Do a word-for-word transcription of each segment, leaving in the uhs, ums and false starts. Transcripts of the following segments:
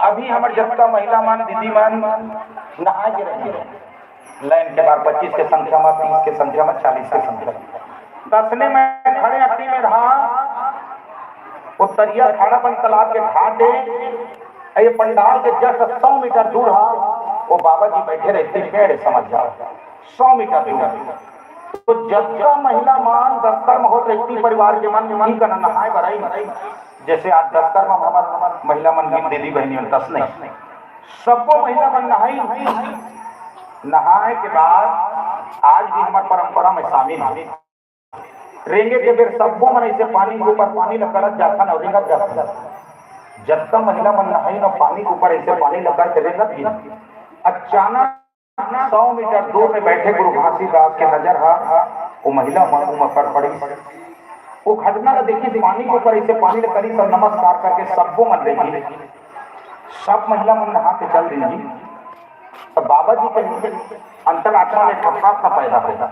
अभी हमर जतका महिला मन, दीदी मन नहाए के रही, लाइन के बार पच्चीस के संख्या में, तीस के संख्या में, चालीस के संख्या में। तसने मैं खड़े अक्ति में रहा, वो तरिया खाड़ा बन तालाब के घाट है, ये पंडाल के जस्ट सौ मीटर दूर हा, वो बाबा जी बैठे रहते पेड़ समझ जाओ, सौ मीटर दूर। तो जतका महिला मन दस्तर में होत रहती परिवार के मन, मन का नहाए बर आई, जैसे आज दस्तर में हमार महिला मन गीत दीदी बहनी मन तस नहीं, सबको महिला मन नहाई। नहाए के बाद आज भी हमार परंपरा में शामिल है। रेंगे के बेर सब्बो मन ऐसे पानी के ऊपर पानी ल करत जाथन और रेंगत जाथन। जतका महिला मन नहाई न पानी के ऊपर ऐसे पानी ल करके रेंगत ही, अचानक सौ मीटर दूर में बैठे गुरु घासीदास के नजर हा वो महिला मन उमा पड़ पड़ी। वो घटना ल देखी, पानी के ऊपर ऐसे पानी ल करी, सब नमस्कार करके सब्बो मन रेंगी, सब महिला मन नहा के चल देंगी। तो बाबा जी के अंतरात्मा में ठप्पा सा पैदा होगा।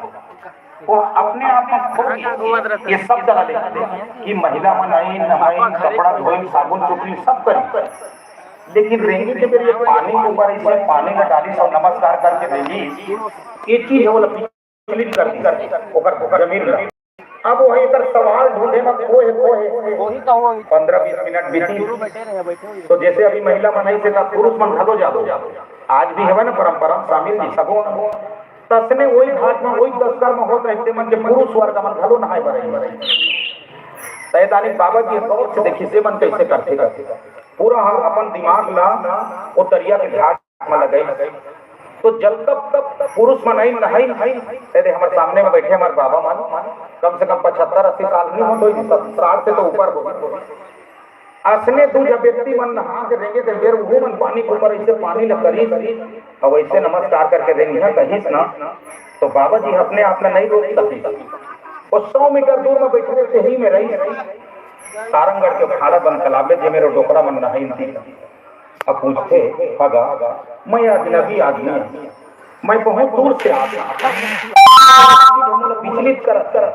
वो अपने आप में खो गए। ये शब्द वाले कि महिला मन आई, नहाई, कपड़ा धोई, साबुन चुपड़ी सब करी, लेकिन रेंगी के बेर ये पानी के ऊपर ऐसे पानी में डाली, सब नमस्कार करके रेंगी, ये चीज है वो विचलित कर दी, ओकर जमीन ला। अब वही एकर सवाल ढूंढे में कोई है, कोई है। वही तो हुआ। पंद्रह बीस मिनट बीती। तो जैसे अभी महिला मन आई से, तब पुरुष मन घलो जाबो, आज भी हवे ना परंपरा में शामिल जी सबो। तसने वही घाट में, वही दस्तर में होत रहते मन के पुरुष वर्ग मन घलो नहाए बर आई। सैद्धांतिक बाबा जी गौर से देखी से मन कैसे करते करते पूरा हम अपन दिमाग ला वो तरिया के घाट में लगाई। तो जब तक, तक पुरुष मन आई नहाई, तेरे हमारे सामने में बैठे हमारे बाबा मन, कम से कम पचहत्तर अस्सी साल नहीं हो, तो साठ से तो ऊपर हो। असने दू जब व्यक्ति मन नहा के रेंगे के बेर वो मन पानी के ऊपर ऐसे पानी ल करी और वैसे नमस्कार करके रेंगिया कहिस ना, तो बाबा जी अपने आप में नहीं रोक सकी। वो सौ मीटर दूर में बैठे रहते ही में रही, सारंगढ़ के खाड़ा बन तालाब में जे मेरे डोकरा मन नहाई थी। अब पूछते, "भगा, मैं अजनबी आदमी हूँ, मैं बहुत दूर से आया हूँ।" विचलित करत, करत,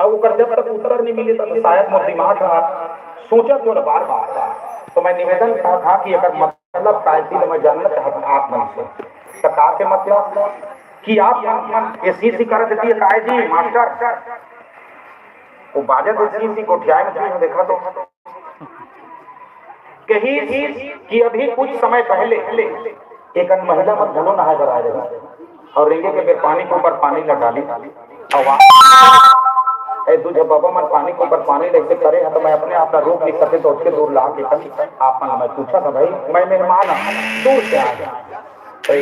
अब ओकर जब तक उत्तर नहीं मिले, तब शायद मोर दिमाग ह सोचत हो बार बार। तो मैं निवेदन कहा था कि अगर मतलब काय थी, तो मैं जानना चाहता हूँ आप मन से। तो का के मतलब कि आप मन ये सी सी करत थी, काय जी मास्टर? वो बाजे तो सी सी गोठियाए में देखा तो कही कि अभी कुछ समय पहले एक अन महिला मन घलो नहाए बर आए रही और रेंगे के बेर पानी के ऊपर पानी ल डाली। और वहाँ ए दू झन बाबा मन पानी के ऊपर पानी ल ऐसे करे हैं, तो मैं अपने आप ला रोक नहीं सके, तो उसके दूर ला के कन आप मन मैं पूछा था, "भाई, मैं मेहमान हूँ, दूर से आए हैं।" तो